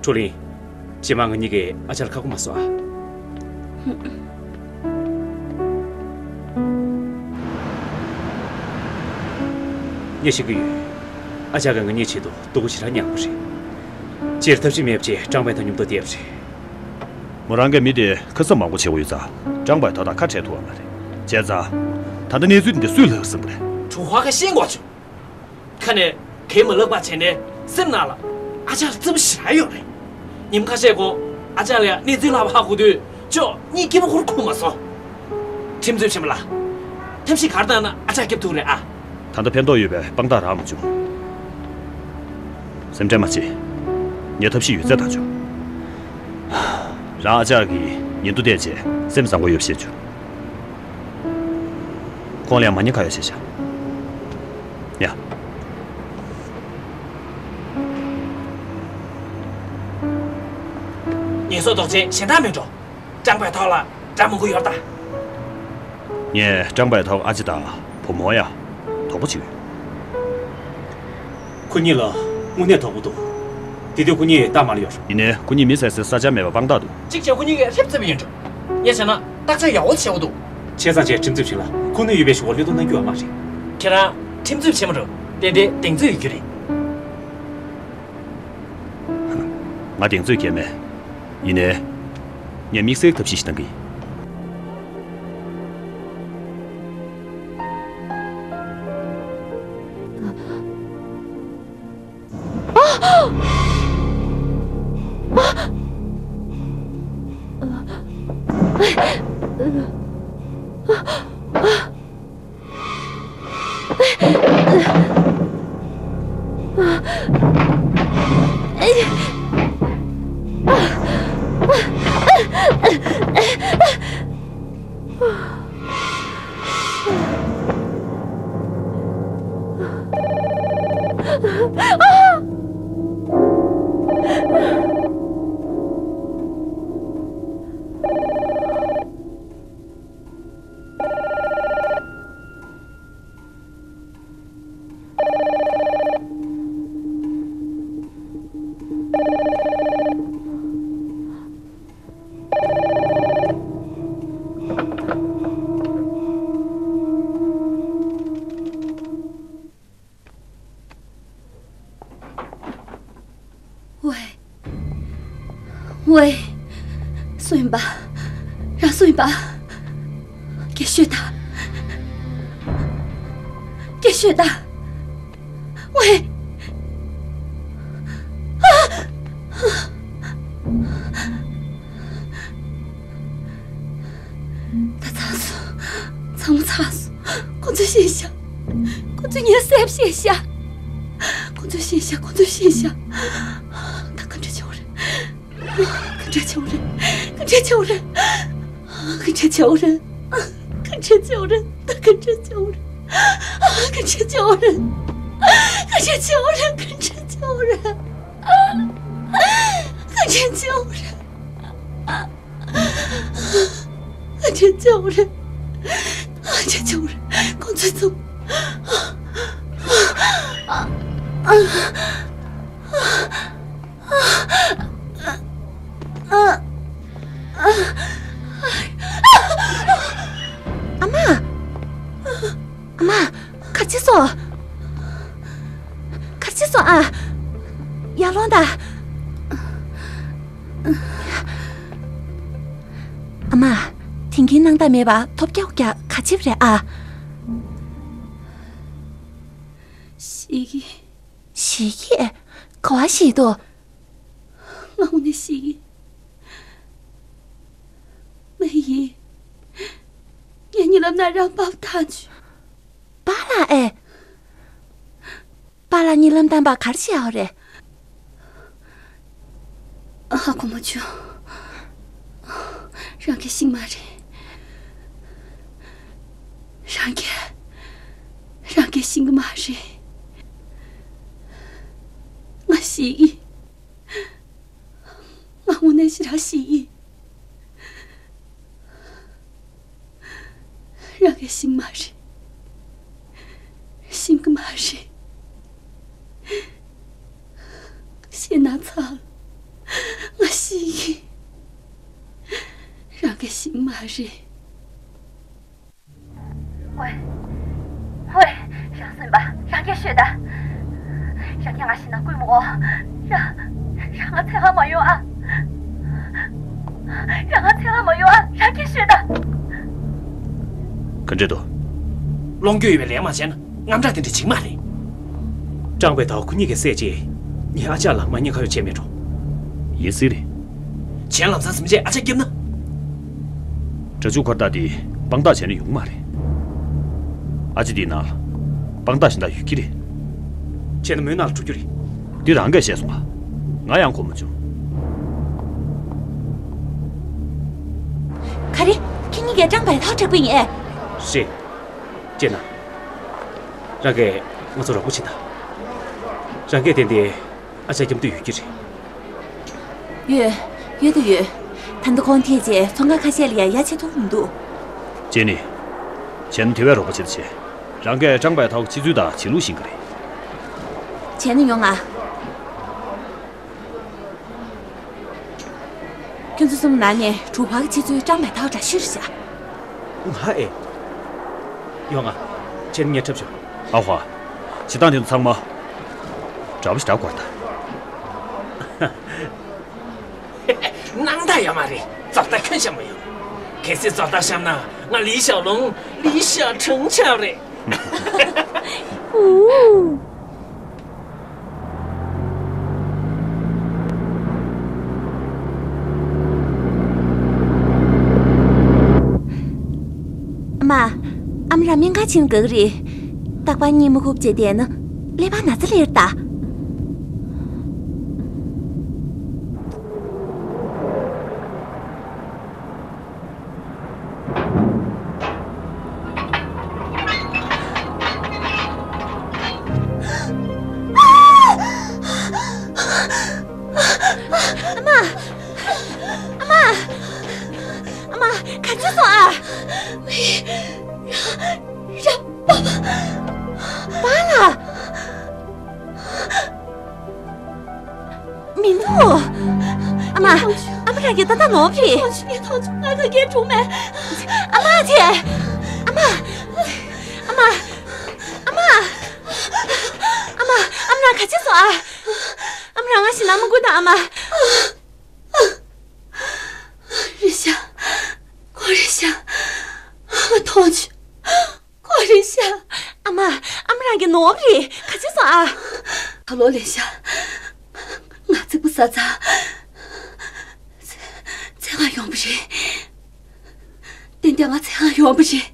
ཁྲོ་ལིང་། རྗེས་མ་ང་གཉིས་ཀྱིས་ཨ་ཅག་ལ་ཁ་སྐོམ་མ་བཟོ་ཨ། ངས་ཤེས་ཀྱི་ཡོད། ཨ་ཅག་གིས་ང་གཉིས་ཆེད་དུ་སྡུག་པོ་ཞེ་དྲག་མྱངས་པ་རེད། སྤྱིར་ཐབས་ཤེས་མེད་པ་བྱས་ཀྲང་པའེ་ཐོག་མཉམ་དུ་བསྡད་པ་རེད། མོ་རང་གིས་མི་དེ་ཁ་གསབ་མང་པོ་བྱེད་དགོས་ཡོད་ཙང་ཀྲང་པའེ་ཐོག་དང་ཁ་བྲལ་ཐུབ་པ་མ་རེད། བྱས་ཙང་། ད་ལྟ་གནས་ཚུལ་འདི་སུས་ལྷག་ཟིན་པ་རེད། ཀྲུང་ཧྭ་ཁ་ཤས་འགོག་བྱུང་། ཁ་ནས་གའི་མ་ལབ་པ་བྱས་ནས་སེམས་ནང་ལ་ཨ་ཅག་ལ་རྩེད་པོ་ཞེ་དྲག་ཡོད་རེད། ཉིན་ཁ་ཤས་གོང་ཨ་ཅག་ལ་ཡ་གནས་ཚུལ་ལྷག་པ་ཧ་གོ་དུས་ཅོ་གཉིས་སྐྱིད་པོ་ཁུར་ཁུར་མ་སོང་། ཁྲིམས་རྩོད་བྱེད་མ་ལ། ཐབས་ཤེས་ག་རེ་བཏང་ན་ཨ་ཅག་སྐྱོབ་ཐུབ་རེད་ཨ། ད་ལྟ་ཕན་ཐོགས་ཡོད་པའི་དཔང་རྟགས་རག་མ་བྱུང་། སེམས་ཁྲལ་མ་བྱེད། ངས་ཐབས་ཤེས་ཡོད་ཚད་བཏང་ཆོག་རང་ཨ་ཅག་གི་ཉེ་དུ་བལྟས་བྱས་སེམས་བཟང་པོ་ཡོད་པ་བཤད་ཆོག་ཁོང་ལ་ཡང་མ་ཉེས་ཁ་ཡོད་བཤད་བྱ། ཡ། ངལ་གསོ་ལྡོག་རྗེས་གཞན་དག་མེད་འགྲོ། ཀྲང་པའེ་ཐོག་ལ་དགྲ་མང་པོ་ཡོད་ད། ངས་ཀྲང་པའེ་ཐོག་ཨ་ཅེ་དང་བུ་མོ་ཡ་དོགས་པ་བྱེད་ཀྱི་ཡོད། ཁོ་གཉིས་ལ་དངོས་གནས་དོགས་པ་འདུག་དེ་དུས་ཁོ་གཉིས་རྟ་མར་གཡོར། ཡིན་ནའི་ཁོ་གཉིས་མི་བསད་སའི་ས་ཆ་མེད་པ་དཔང་རྟགས་འདུག་གཅིག་བྱས་ཁོ་གཉིས་ཀྱིས་ཧྲིབ་རྩེད་པ་ཡིན་འགྲོ། ངས་བྱས་ན་བརྟག་དཔྱད་ཡག་པོ་བྱེད་དགོས་འདུག་བྱས་ཙང་བྱས། ཁྲིམས་རྩོད་བྱེད་ལ། ཁུངས་སྣེ་ཡོད་པའི་གཞུག་གུ་བློས་གཏོང་གནང་རྒྱུ་ཡོད་མ་རེད། ཁྱེད་རང་ཁྲིམས་རྩོད་བྱེད་མ་འགྲོ། ཏན་ཏན་གདེང་ཚོད་ཡོད་རྒྱུ་རེད། ང་གདེང་ཚོད་སྐྱེས་མེད། ཡིན་ནའི། ངས་དམིགས་བསལ་ཐབས་ཤེས་ཤིག་གཏང་གི་ཡིན། ཝེ། ཝེ། སུ་ཡིན་པ། རང་སུ་ཡིན་པ། སྐད་ཤོད་དང་། སྐད་ཤོད་དང་། ཝེ། ཨ། ད་ཚར་སོང་། ཚང་མ་ཚར་སོང་། ཁོ་ཚོས་ཤེས་ཤག་ཁོ་ཚོས་ངའི་སེམས་ཤེས་ཤག་ཁོ་ཚོས་ཤེས་ཤག་ཁོ་ཚོས་ཤེས་ཤག་ད་ག་འདྲ་བྱེད་དགོས་རེད། ག་འདྲ་བྱེད་དགོས་རེད། ག་འདྲ་བྱེད་དགོས་རེད། ག་འདྲ་བྱེད་དགོས་རེད། ག་འདྲ་བྱེད་དགོས་རེད། ད་ག་འདྲ་བྱེད་དགོས་རེད། ག་འདྲ་བྱེད་དགོས་རེད། ག་འདྲ་བྱེད་དགོས་རེད། ག་འདྲ་བྱེད་དགོས་རེད། ག་འདྲ་བྱེད་དགོས་རེད། ཨ་ཅེ་ཅེ་རེད། ཨ་ཅེ་ཅེ་རེད། ཁོང་ཚོས་ཚུགས། ཨ་མ། ཨ་མ། ག་རེ་བྱས་སོང་། ག་རེ་བྱས་སོང་ཨ། ཡར་ལོངས་དང་། ཨ་མ། དེང་གི་སྣང་དག་མེད་པ་ཐོབ་རྒྱག་རྒྱག་ག་བྱས་པ་རེད་ཨ། ཤི་གི། ཤི་གི། ག་པར་ཤི་འདུག་ང་དངོས་གནས་ཤི་གི། མ་ཡིན། ངས་གཉིད་ལམ་ན་རང་པཱ་ལགས་བཏང་བྱུང་། པཱ་ལགས་ཨེ། པཱ་ལགས་གཉིད་ལམ་བཏང་པ་ག་རེ་བྱས་པ་རེད། ཨ་ཁུ་མོ་ཆུང་། རང་གིས་ཤེས་ཀྱི་མ་རེད། རང་གིས། རང་གིས་ཤེས་ཀྱི་མ་རེད། ང་ཤི་གི། ང་དངོས་གནས་ཞེ་དྲག་ཤི་གི། རང་གིས་ཤེས་ཀྱི་མ་རེད། ཤེས་ཀྱི་མ་རེད། ཤེས་ན་ཚར། ང་ཤི་གི། རང་གིས་ཤེས་ཀྱི་མ་རེད། ཝེ། ཝེ། རང་སུ་ཡིན་པ། རང་སྐད་ཤོད་དང་། རང་གིས་ང་ཤི་ན་བཀོད་མི་དགོས། རང་། རང་ང་འཚོལ་ག་མ་ཡོང་ཨ། རང་ང་འཚོལ་ག་མ་ཡོང་ཨ། རང་སྐད་ཤོད་དང་། ག་འདྲས་འདུག་ལོངས་སྤྱོད་ཡོད་པའི་ལས་མ་བྱས་ན་དངངས་སྐྲག་དེ་འདྲ་བྱེད་ཀྱི་མ་རེད། ཀྲང་པའེ་ཐའོ་ཁོ་གཉིས་ཀྱིས་བསད་རྗེས། ངའི་ཨ་ཅག་ལ་མ་ཉེས་ཁ་གཡོགས་བྱས་མེད་འགྲོ། ཡིན་སྲིད་རེད། གཞན་ལམ་སང་ཟིན་བྱས་ཨ་ཅག་བརྒྱབ་ན། དགྲ་ཕྱུག་ཁར་བདག་དེ་དཔང་རྟགས་བྱས་ན་ཡོང་གི་མ་རེད། ཨ་ཅེ་དེའི་ནང་ལ་དཔང་རྟགས་གཞན་དག་ཡོད་ཀྱི་རེད། བྱས་ན་མོའི་ནང་ལ་འགྲོ་རྒྱུ་རེད། འདི་རང་གིས་བཤད་སོང་ང་། ང་ཡང་གོ་མ་བྱུང་། ག་རེ། ཁྱེད་གཉིས་ཀས་ཀྲང་པའེ་ཐའོ་དྲག་པོ་ཡིན་ཨེ། རེད། ཅེ་ན། རང་གིས་ང་ཚོར་རོགས་པ་བྱེད་དང་། རང་གིས་ཏན་ཏན་ཨ་ཅག་རྒྱབ་མདུན་ཡོད་ཀྱི་རེད། ཡོད། ཡོད་དང་ཡོད། ད་ལྟ་ཁོང་ཐད་རྗེས་ཚོང་ཁང་ཁ་ཤས་ལ་ཡང་ཡ་ཆེ་མཐོང་མི་འདུག་ཅེ་ནི། བྱས་ན་དེ་བས་རོགས་པ་བྱེད་དང་བྱས། རང་གིས་ཀྲང་པའེ་ཐའོ་གི་ཕྱི་ཚུལ་དང་བྱེད་ལུགས་ཤེས་ཀྱི་རེད། བྱས་ན་ཡོང་ང་། ཁྱོད་ཚོ་གསུམ་ནང་ནས་དྲུག་པ་གི་ཕྱི་ཚུལ་ཀྲང་པའེ་ཐའོ་འདྲ་ཤོས་རེད་ཤག་ང་ཨེ། ཡོང་ང་། བྱས་ན་ངས་འཁྲབ་ཆོག་ཨ་ཧ། བྱེད་སྟངས་དེ་ཚོ་ཚང་མ་འདྲ་པོ་ཞེ་དྲག་དགོས་ད། སྣང་དག་ཡོད་མ་རེད། བཟོ་ལྟ་གང་བཤམས་ཡོད། གལ་སྲིད་བཟོ་ལྟ་བཤམས་ན་ང་ལི་ཞའོ་ལུང་ལི་ཞའོ་ཁྲུང་ཆགས་རེད། ཨུ། མ། ཨ་མ་རང་སྨན་ཁང་ཕྱིན་དགོས་ཀྱི་རེད། རྟག་པར་གཉིད་མ་ཁུག་བྱས་བསྡད་ན་ཀླད་པ་ན་ཚ་སླེབས་ད། ང་གིས་ད་ལྟ་ནོར་བ་རེད། ཐོངས་ཤིག་ངས་ཐོངས་བྱུང་། ང་ག་གེ་བྱུང་མེད། ཨ་མ་ཅིག་ཨ་མ། ཨ་མ། ཨ་མ། ཨ་མ། ཨ་མ་རང་ག་བྱས་སོང་ཨ། ཨ་མ་རང་ང་ཞིག་ན་མ་དགོས་དང་ཨ་མ། རེད་ཤག་ཁོ་རེད་ཤག་ང་ཐོངས་བྱུང་། ཁོ་རེད་ཤག་ཨ་མ། ཨ་མ་རང་གི་ནོར་བ་རེད། ག་བྱས་སོང་ཨ། ཁ་ལོ་ལེན་ཤག་ང་ཚིག་པ་ཟ་ཚར། ཚེ་གང་ཡོང་བ་རེད། ཏན་ཏན་ང་ཚེ་གང་ཡོང་བ་རེད།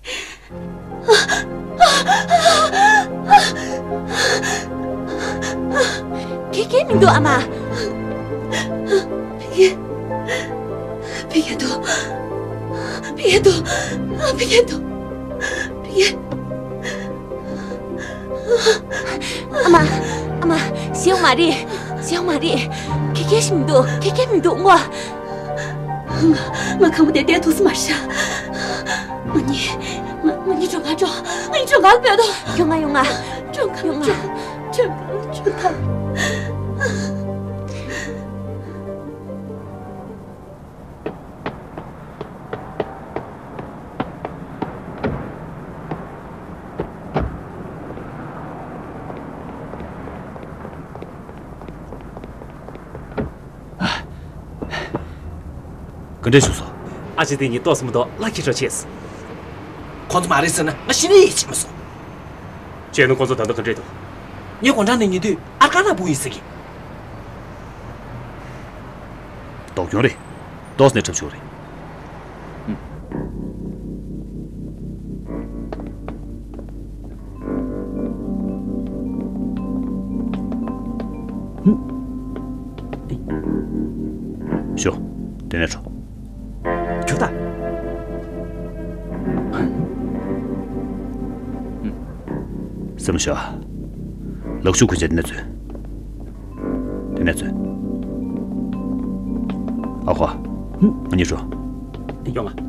ཁྱེད་ཁྱེད་མི་འདུག་ཨ་མ། ཕི་ཡེ། ཕི་ཡེ་འདུག་ཕི་ཡེ་འདུག་ཕི་ཡེ་འདུག་ཕི་ཡེ། ཨ་མ། ཨ་མ། ཞེད་དགོས་མ་རེད། ཞེད་དགོས་མ་རེད། ཁྱེད་ཁྱེད་ཤི་མི་འདུག་ཁྱེད་ཁྱེད་མི་འདུག་ངོ་། ང་ང་ཁང་པ་དེ་བསྡད་ཐུབ་ས་མ་རེད་ཤག་ང་གཉིས། ང་ང་གཉིས་མགྲོན་ཁང་འགྲོ། ང་གཉིས་མགྲོན་ཁང་ལ་སྤོས་ཏོ། ཡོང་ང་ཡོང་ང་། མགྲོན་ཁང་ཡོང་ང་། མགྲོན་ཁང་ལ་འགྲོ་ཐལ། ག་འདྲས་བྱུང་སོང་། ཨ་ཅེ་དེ་གཉིས་ལྟོགས་སུ་མི་ལྟོགས་གླ་འཁྱེར་འགྲོ་ཆེས། ཁོང་ཚོ་མ་རེད་ཟེར་ན་ང་ཤི་ནས་ཡིད་ཆེས་མ་སོང་། བྱས་ན་ཁོང་ཚོ་ད་ལྟ་ག་འདྲས་འདུག་ངས་དགོང་གྲངས་ནས་ཉན་དུས་ཨར་ཀ་ན་བུ་ཡིན་ཟེར་གི། ལྟོགས་གྱོང་རེད། ལྟོགས་ནས་འཁྲབ་ཆོག་རེད། ཤོག་དེ་ནས་འགྲོ། ཁྱོད་ད། སེམས་ཤོག་ལག་ཤུབས་གོན་ཆས་དེ་ནས་འཛུལ། དེ་ནས་འཛུལ། ཨ་ཁོ། ང་གཉིས་འགྲོ། ཡོང་ང་།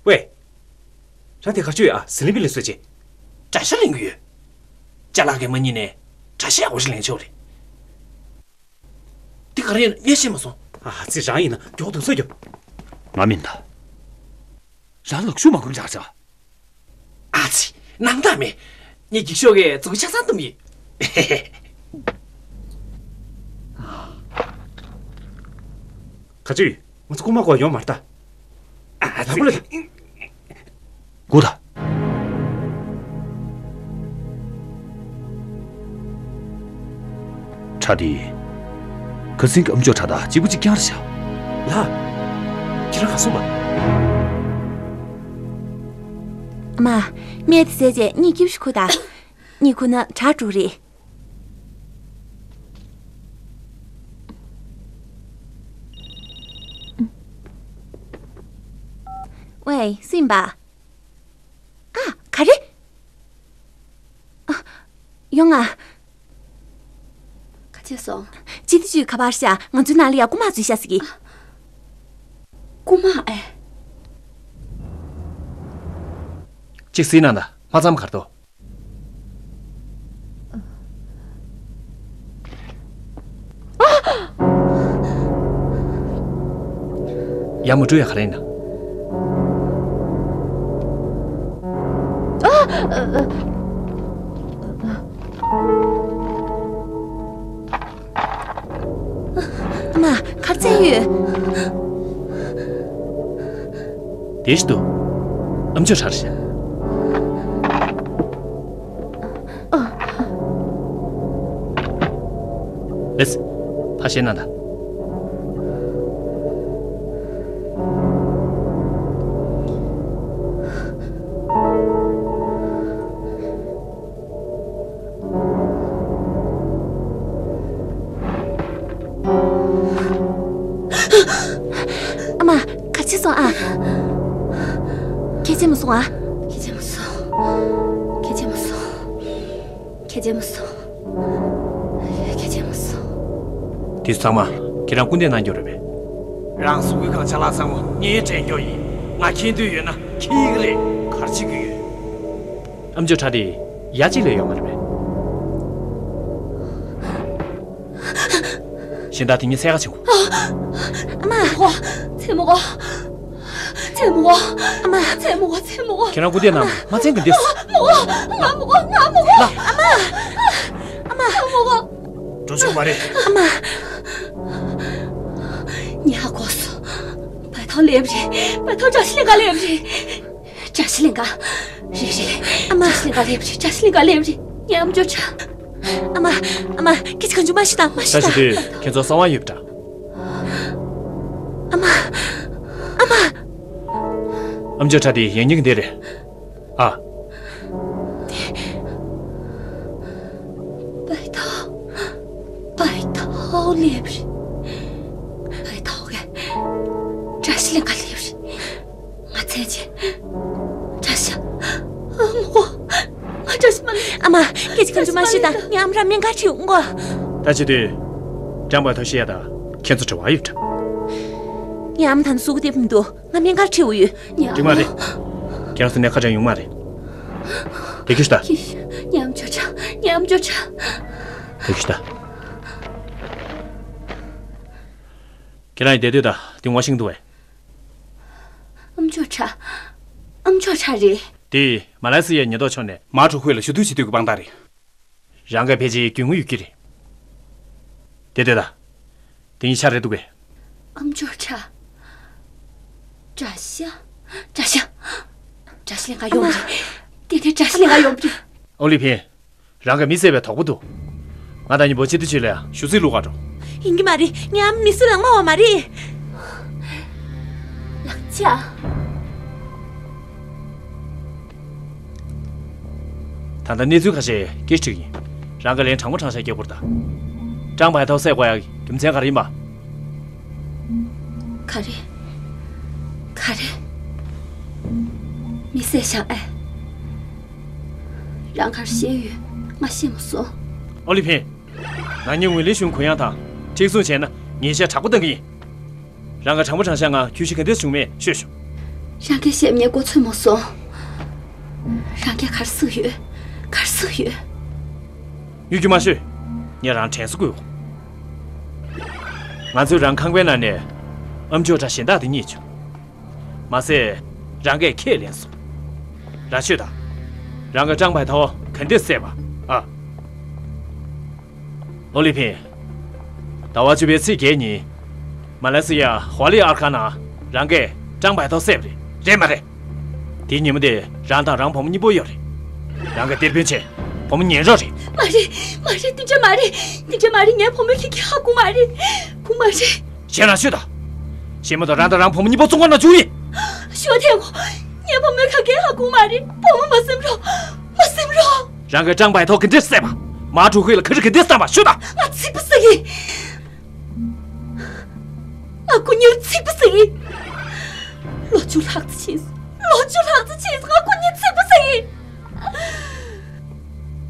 ཝེ། རང་དེ་ག་ཅུ་ཡ་ཟི་ལིང་པི་ལིང་བཟོས་ཅི། གྲྭ་ཤག་ལེན་གི་ཡོད། ཅ་ལག་གི་མ་ཉིད་ནས་གྲྭ་ཤག་ཡག་པོ་ཞིག་ལེན་ཆོག་རེད། འདི་ག་རེ་ཡིན་ན་ངས་ཤེས་མ་སོང་། ཨ་ཙི། རང་ཡིན་ན་མགྱོགས་དུས་ཚོད་རྒྱོབ། ང་མིན་ད། རང་ལག་ཤུབས་མ་གོན་ཀྱག་ཅག་ཨ་ཙི། སྣང་དག་མེད། ངས་འགྱིག་ཤོག་གིས་མཛུབ་གུ་ཆ་ཚང་བཏུམས་ཡིན། ག་ཅི། ང་ཚོ་རྐུན་མ་ཁོ་ཡོང་མ་རེད་ད། ཨ་ཙི། ལག་པ་ལ། སྒུག་ད། ཁྲ་དེ། ཁ་སང་གི་ཨ་མཆོག་ཁྲ་དང་གཅིག་པ་གཅིག་རྐྱང་རེད་ཤག་ལགས། ཁྱེད་རང་ག་སོང་བ། ཨ་མ། སྨན་དེ་བཟས་རྗེས་གཉིད་སྐྱིད་པོ་ཞིག་ཁུག་དང་། གཉིད་ཁུག་ན་དྲག་འགྲོ་གི་རེད། ཝེ། སུ་ཡིན་པ། ཨ། ག་རེ། ཨ། ཡོང་ང་། ག་བྱས་སོང་། སྤྱི་བདེ་ཅུས་ག་པར་ཤག་ང་ཚོའི་ནང་ལ་ཡ་རྐུ་མ་འཛུལ་ཤག་ཟེར་གི། རྐུ་མ་ཨེ། གཅིག་གཟིགས་གནང་དང་། མ་ཚང་མ་གར་འདུག་ཡ་མུ་ཀྲུ་ཡ་ག་རེ་ཡིན་ན། ཨ་མ། གར་བཙལ་ཡོད། བདེ་ཞིག་འདུག་ཨ་མཆོག་ཁྲ་རེད་ཤག་ལེས། ཕར་བཤད་ན་ད། ཨ་མ། ག་རེ་བྱས་སོང་ཨ། སྐད་ཆ་མ་གསུང་ཨ། སྐད་ཆ་མ་གསུང་། སྐད་ཆ་མ་གསུང་། སྐད་ཆ་མ་གསུང་། སྐད་ཆ་མ་གསུང་། དེ་ཚང་མ་ཁྱེད་རང་སྐུར་འདེབས་གནང་རྒྱུ་རེད་པས། རང་གཟུགས་པོའི་སྒང་ཆ་ལག་ཚང་མ་ངས་དྲན་རྒྱུ་ཡིན། ང་མཁྱེན་འདོད་ཡོད་ན་མཁྱེན་གྱི་རེད། ག་རེ་བྱེད་ཀྱི་ཡོད། ཨ་མཆོག་ཁྲ་དེ་ཡ་གཅིག་ལས་ཡོད་མ་རེད་པས། གཞན་དག་དེ་གཉིས་འཚོལ་ག་ཕྱིན་གོ། ཨ་མ། མོ་གོ། ཚེ་མོ་གོ། ཚེ་མོ་གོ། ཨ་མ། ཚེ་མོ་གོ། ཚེ་མོ་གོ། ཁྱེད་རང་སྐུར་འདེབས་གནང་། མ་ཚན་གི་འདེབས། མོ་གོ། ང་མོ་གོ། ང་མོ་གོ། ཨ་མ། ཨ་མ། མོ་གོ། འགྲོ་ཆོག་མ་རེད། ཨ་མ། ཉལ་གོ་སོང་། བལ་ཐང་སླེབས་རེད། བལ་ཐང་བཀྲ་ཤིས་ལྷན་ཁང་སླེབས་རེད། བཀྲ་ཤིས་ལྷན་ཁང་། རེད་རེད། ཨ་མ། བཀྲ་ཤིས་ལྷན་ཁང་སླེབས་རེད། བཀྲ་ཤིས་ལྷན་ཁང་སླེབས་རེད། ཉམས་འགྱུར་ཆགས། ཨ་མ། ཨ་མ། སྐད་ཆ་གང་བྱུང་མ་བཤད་དང་། མ་བཤད་དང་། བཀྲ་ཤིས་དུས་ཁྱེད་ཚོ་གསང་བ་ཡོད་པ་འདྲ། ཨ་མ། ཨ་མ། ཨ་མཆོག་ཁྲ་དེ་ཡང་སྙིང་འདི་རེད། ཨ། བལ་ཐང་། བལ་ཐང་སླེབས་རེད། བལ་ཐང་གི་བཀྲ་ཤིས་ལྷན་ཁང་སླེབས་རེད། ང་ཚེ་ཆེ། བཀྲ་ཤིས། ཨ་མོ། ང་བཀྲ་ཤིས་མ་ལེན། ཨ་མ། སྐད་ཆ་གང་བྱུང་མ་བཤད་དང་། ངའི་ཨ་མ་རང་སྨན་ཁང་ཁྲིད་འོང་གོ། ད་བྱེད་དུས། ཀྲང་བལ་ཐང་ཤི་ཡ་ད་ཁྱེད་ཚོ་འབྲེལ་བ་ཡོད་འདྲ། ངའི་ཨ་མ་ད་ནི་གཟུགས་པོ་བདེ་པོ་མི་འདུག་ང་སྨན་ཁང་ཁྲིད་འོང་ཡོད། ཉ། འགྲིག་མ་རེད། ཁྱེད་རང་ཚོ་ནས་ཁ་བྱང་ཡོང་མ་རེད། དེ་ཁྱོད་ཤི་ད། ཉམས་འགྱུར་ཆགས། ཉམས་འགྱུར་ཆགས། དེ་ཁྱོད་ཤི་ད། ཁྱེད་རང་ཡི་བསྡད་དུས་ད་དེ་ངོ་ཤེས་འདུག་བས། ཨ་མཆོག་ཁྲ། ཨ་མཆོག་ཁྲ་རེད། དེ་མ་ལེ་སི་ཡའི་ཉེན་རྟོག་ཕྱོགས་ནས་མ་གྲོ་ཁོས་ལ་ཞུ་གཏུག་བྱེད་དུས་ཀྱི་དཔང་རྟགས་རེད། རང་ག་ཕལ་ཆེར་རྒྱུས་མངའ་ཡོད་ཀྱི་རེད། དེ་ལྟོས་ད། དེ་གཉིས་ཆ་རེད་འདུག་གས། ཨ་མཆོག་ཁྲ། བཀྲ་ཤིས། བཀྲ་ཤིས། བཀྲ་ཤིས་ལྷན་ཁང་ཡོང་རེད། དེ་དེ་བཀྲ་ཤིས་ལྷན་ཁང་ཡོང་རེད། ཨོ་ལི་ཕིན། རང་ག་མི་བསད་པའི་དོགས་པ་འདུག་ང་དང་མཉམ་པོ་སྤྱི་བདེ་ཅུས་ལ་ཡང་ཞུ་ཚིག་བླུག་ག་འགྲོ། ཡིན་གྱི་མ་རེད། ངའི་ཨ་མ་མི་གསོད་ལག་དམར་བ་མ་རེད། ལག་ཆ། ད་ལྟ་གནས་ཚུལ་ཁ་ཤས་སྐད་ཆ་དྲིས་ཡིན། རང་ག་ལན་དྲང་པོ་དྲང་བཞག་རྒྱག་དགོས་རེད་ད། ཀྲང་བལ་ཐང་བསད་དགོས་ཡག་རྒྱུ་མཚན་ག་རེ་ཡིན་པ། ག་རེ། ག་རེ། མི་བསད་བཞག་ཨེ། རང་གར་བཤད་ཡོད། ང་ཤེས་མ་སོང་། ཨོ་ལི་ཕིན། ང་གཉིས་ངོས་ལེན་ཞུ་གུ་ཡངས་དང་། མཁྲེགས་བཟུང་བྱས་ན་ངས་ཤ་དྲག་པོ་བཏང་གི་ཡིན། རང་ག་དྲང་པོ་དྲང་བཞག་ང་ཁྱོད་ཤི་ག་འདྲས་བྱུང་མེད་ཤོད་ཤོག་རང་གིས་བཤད་ངས་མགོ་ཚོས་མ་སོང་། རང་གིས་ག་རེ་གསུངས་ཡོད། ག་རེ་གསུངས་ཡོད། གཡོ་སྒྱུ་མ་ཤོད། ངས་རང་དྲན་གསོ་དགོས། ང་ཚོས་རང་ཁང་པའི་ནང་ནས་ཨ་མཆོག་ཁྲ་གཞན་དག་དེ་རྙེད་བྱུང་། མ་ཟད། རང་གིས་ཁས་ལེན་སོང་། རང་ཤོད་དང་། རང་གིས་ཀྲང་བལ་ཐང་ག་འདྲས་བསད་པ། ཨ། ཨོ་ལི་ཕིན། ཟླ་བ་བཅུ་པའི་ཚེས་བརྒྱད་ཉིན། མ་ལེ་སི་ཡ་ཧོ་ལི་ཨར་ཁ་ནང་རང་གིས་ཀྲང་བལ་ཐང་བསད་པ་རེད། རེད་མ་རེད། དེའི་ཉིན་མོ་དེ་རང་དང་རང་བུ་མོ་གཉིས་པོ་ཡོད་རེད། རང་གིས་གཏེར་དཔོན་བྱས། བུ་མོ་ཉེན་རོགས་རེད། མ་རེད། མ་རེད། དེ་འདྲ་མ་རེད། དེ་འདྲ་མ་རེད། ངའི་བུ་མོས་ཁྱེད་ཀྱི་ཧ་གོ་མ་རེད། གོ་མ་རེད། གཞན་ལ་ཤོད་དང་། གཞན་མ་གཏོགས་རང་དང་རང་བུ་མོ་གཉིས་པོ་བཙོན་ཁང་ནང་བཅུག་ཡིན། ཤོད་ཐལ་གོ། ངའི་བུ་མོས་ག་གེ་ཧ་གོ་མ་རེད། བུ་མོ་མ་སེམས་རོགས། མ་སེམས་རོགས། རང་གིས་ཀྲང་བལ་ཐང་ག་འདྲས་བསད་པ། མ་གྲོ་ཁོས་ལ་ག་རེ་ག་འདྲས་བསམ་པ་ཤོད་དང་། ང་ཚིག་པ་ཟ་གི། ང་སྐུ་ཉིད་ཚིག་པ་ཟ་གི། ལོ་བཅུ་ལྷག་ཙམ་ཕྱིན་སོང་། ལོ་བཅུ་ལྷག་ཙམ་ཕྱིན་སོང་། ང་སྐུ་ཉིད་ཚིག་པ་ཟ་གི།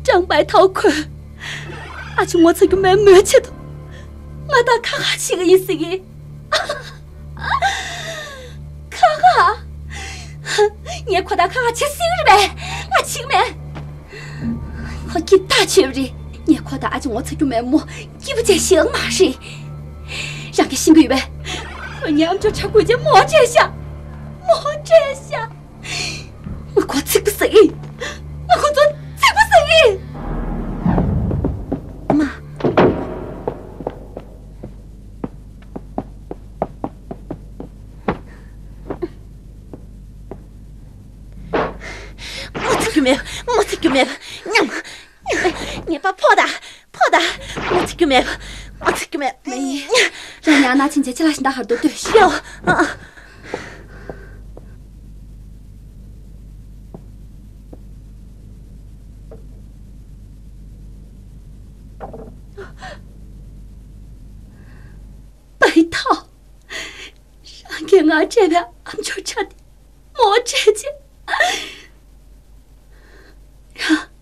ཀྲང་བལ་ཐང་ཁོས་ཨ་ཅེ་ངོ་ཚ་རྒྱུ་མེད་མོས་ཆེད་དུ་ང་དང་ཁ་ཁ་བྱེད་ཀྱི་ཡིན་ཟེར་གི། ཁ་ཁ། ངས་ཁོ་དང་ཁ་ཁ་བྱེད་སྲིད་རེད་པས། ང་བྱེད་ཀྱི་མེད། ཁོ་སྐྱིད་ཐག་ཆོད་པ་རེད། ངས་ཁོ་དང་ཨ་ཅེ་ངོ་ཚ་རྒྱུ་མེད་མོ་སྐྱིད་པོ་བྱས་ཤེས་མ་རེད། རང་གིས་ཤེས་ཀྱི་ཡོད་པས། ཁོས་ངའི་ཨ་མཆོག་ཁྲ་རྐུ་བྱས་མོ་སྤྲད་ཤག་མོ་སྤྲད་ཤག་ང་ཁོ་ཚིག་པ་ཟ་གི། ང་ཁོ་ཚོ། མེད། ང་ཚིག་གི་མེད། མེ་ཡི། རང་ཉ་ན་ཕྱིན་ཆད་ཁྱེད་ལ་ཤིན་ཏུ་ཧར་དུ་ལྟོས་ཤིག་ཡོ། ཨ། པའི་ཐའོ། རང་གིས་ང་སྤྲད་པའི་ཨ་མཆོག་ཆ་དེ་མོ་སྤྲད་ཅི། རང་།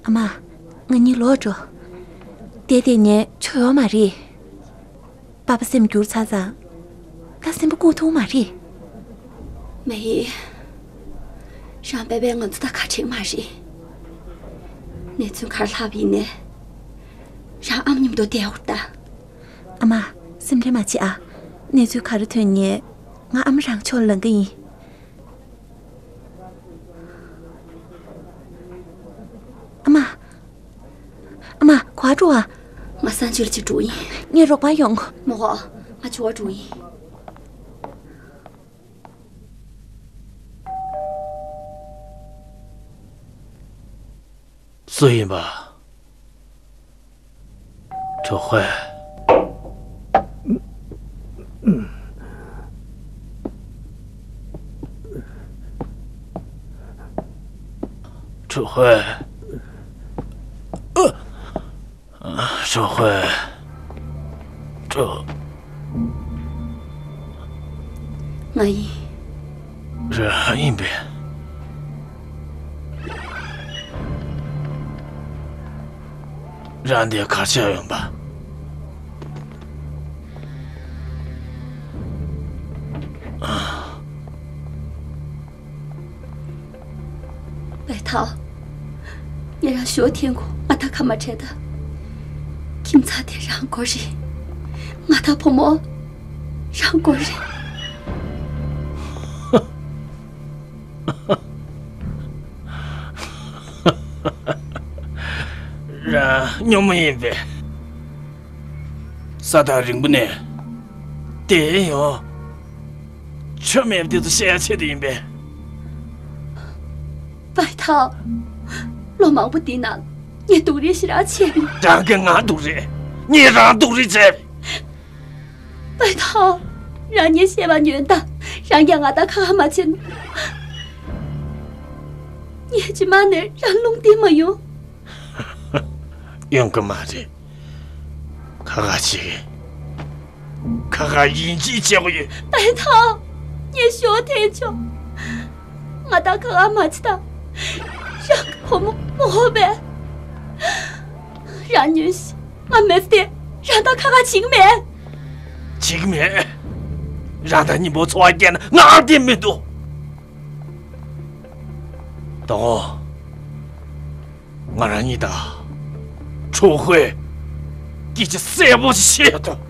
ཨ་མ། ང་གཉིས་ལོག་འགྲོ། དེ་དེ་ནས་ཆོ་ཡོད་མ་རེད། པ་པ་སེམས་འགྱུར་ཚར་ཙང་། ད་སེམས་པ་སྐུ་ཐུག་མ་རེད། མེ་ཡི། རང་པེ་པེ་ང་ཚོ་ད་ཁ་བྲལ་མ་རེད། གནས་ཚུལ་ག་རེ་ལྷག་པ་ཡིན་ནའི། རང་ཨ་མ་མཉམ་དུ་བསྡད་འོ་ད། ཨ་མ། སེམས་ཁྲལ་མ་བྱེད་ཨ། གནས་ཚུལ་ག་རེ་ཐོན་ནའི། ང་ཨ་མ་རང་ཕྱོགས་ལངས་ཀྱི་ཡིན། ཨ་མ། ཨ་མ། ག་པར་འགྲོ་ཨ། ང་གསང་སྤྱོད་ལ་ཅིག་འགྲོ་ཡིན། ངས་རོགས་པ་ཡོང་། མོ་ཧོ། ང་ཇོ་བོ་འགྲོ་ཡིན། སུ་ཡིན་པ། ཁྲུའུ་ཧུའེ། ཁྲུའུ་ཧུའེ། ཨ། ཁྲུའུ་ཧུའེ། ཁྲུའུ། ང་ཡིན། རང་ཡིན་པས། རང་འདིར་ག་རེ་བྱེད་ཡོང་པ། པའེ་ཐའོ། ངས་རང་ཞོ་འཐེན་གོ་ང་ད་ཁ་མ་བྲལ་ད། ཁྱིམ་ཚང་དེ་རང་དགོས་རེད། ང་ད་བུ་མོ་རང་དགོས་རེད། རང་སྨྱོ་མོ་ཡིན་པས། ས་ཐག་རིང་པོ་ནས་དེ་ཡང་ཆོ་མེད་པ་དེ་ཚོ་བཤད་ཡ་ཆེད་དུ་ཡིན་པས། པའེ་ཐའོ། ལོ་མང་པོ་འདི་ནང་ངས་སྡུག་རུས་ཞེ་དྲག་བྱས། རང་གིས་ང་སྡུག་རུས། ངས་རང་སྡུག་རུས་བྱས། པའེ་ཐའོ། རང་ངའི་བཤད་པ་ཉོན་དང་། རང་ཀྱང་ང་དང་ཁ་ཁ་མ་བྱེད་ན། ངས་རྗེས་མ་ནས་རང་ལུང་བསྟན་མ་ཡོང་། ཡོང་གི་མ་རེད། ཁ་ཁ་བྱེད་གི། ཁ་ཁ་ཡིན་གཅིག་བྱེད་དགོས་ཡོད། པའེ་ཐའོ། ངས་ཞོ་འཐེན་ཆོག་ང་དང་ཁ་ཁ་མ་བྱེད་དང་། རང་གི་བུ་མོ་མོ་ཧོ་པས། རང་ཉོན་ཞིག་ང་མེད་དེ་རང་དང་ཁ་ཁ་བྱེད་ཀྱི་མེད། བྱེད་ཀྱི་མེད། རང་དང་གཉིས་པོ་འཚོ་བ་སྐྱེལ་ན་ང་བདེ་མི་འདུག་ཏོང་ཧོ། ང་རང་གཉིས་དང་ཁྲུའུ་ཧུའེ་སྐད་ཆ་གསལ་པོ་ཞིག་བཤད་ཡ་ཐོངས།